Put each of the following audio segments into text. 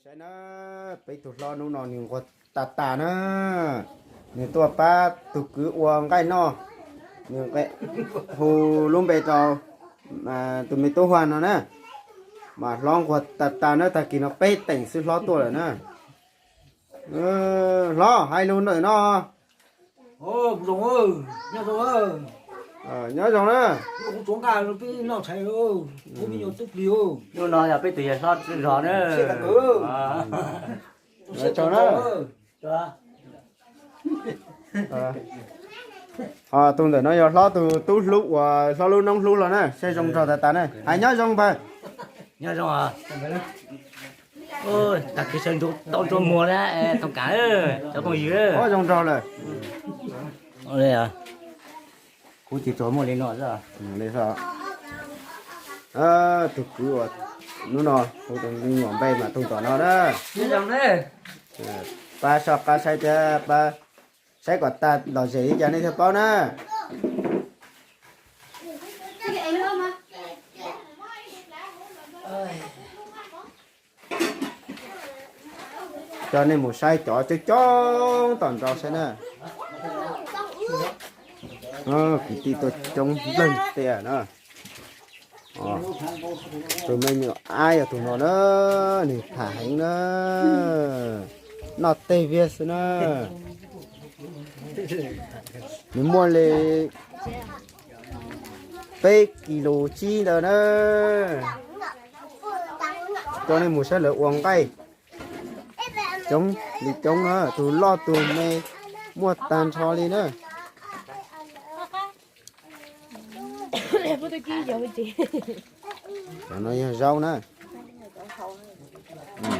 Saib na, peb tus hlob hnub no nws nquag tas tas na, nws tuaj pab tus kwv ua nqaij noj, nws hu lub npe rau tus me tub Huaj no na, mas hlob nquag tas tas na, tag kis no peb teem xwb hlob tuaj lawm na. Hlob, hais lus ntawm no. Nyob zoo na. Hnub no yog peb tus yawg hlob zog na. Tus ntawm no yog hlob tus tub hlub uas hlob lub noob hlub los na, saib zoo nraug tas tas na, hais nyob zoo npawg. Nyob zoo. Tag kis sawv ntxov tau ntsua muag na, tau kam cov phooj ywg. Zoo nraug lawm. Kuv tsis tsuas muaj li no xwb. Tus kwv uas hnub no hu tus me nyuam npe mas tus tom no na. Pab soj qab saib thiab pab saib kom tag lom zem li cas nej thiaj paub na. Coj nej mus saib cov coob coob tom nraud saib na. Kwv tij tuaj coob npleeg tiag na. Tus me nyuam aib yog tus no na, nws tham heev na, noj teg viag xwb na. Nws muaj li peb kis lus tsib ntawd na. Coj nej mus saib lawv ua nqaij coob li coob na, tus loj tus me muaj tag nrho li na. Cov no yog zaub na.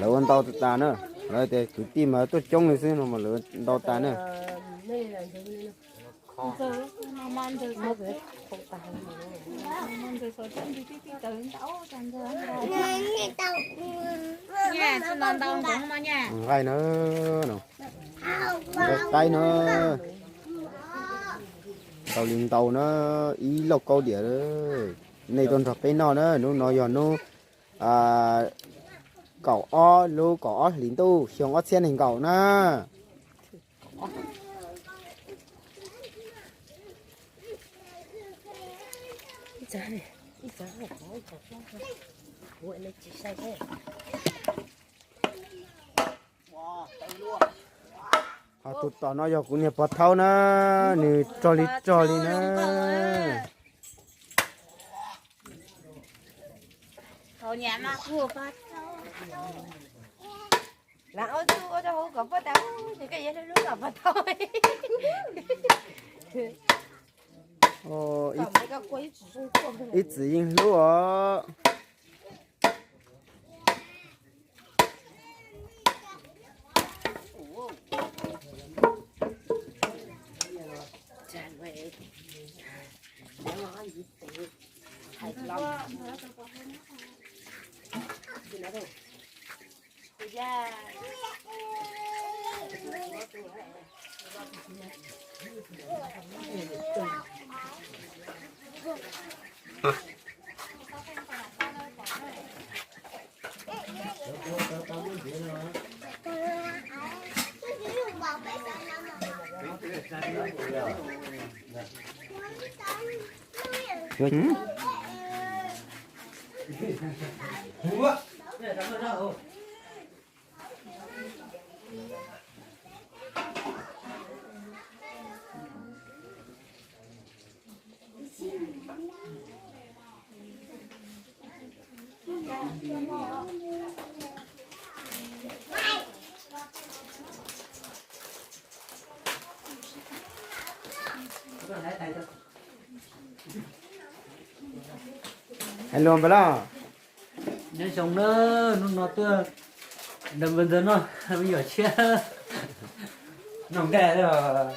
Lawv ua ntau tas tas na. Lawv tias kwv tij mas tuaj coob li xwb no mas lawv ntau tas na. Nqaij na, nqaij qaib na, ntau li ntau na, ib lauj kaub diam. Nej tuaj nrog peb noj na, hnub no yog hnub kaum ob lub kaum ob hlis ntuj xyoo ob txhiab nees nkaum na. Ho tus tom no yog kuv niag pog thaub na, nws rog li rog li na. Ib txwm yeej hlub os. Hais lus npawg loj. Nyob zoo na, hnub no tuaj nrog npawg ntxawg noj me nyuam tshiab, noj nqaij os.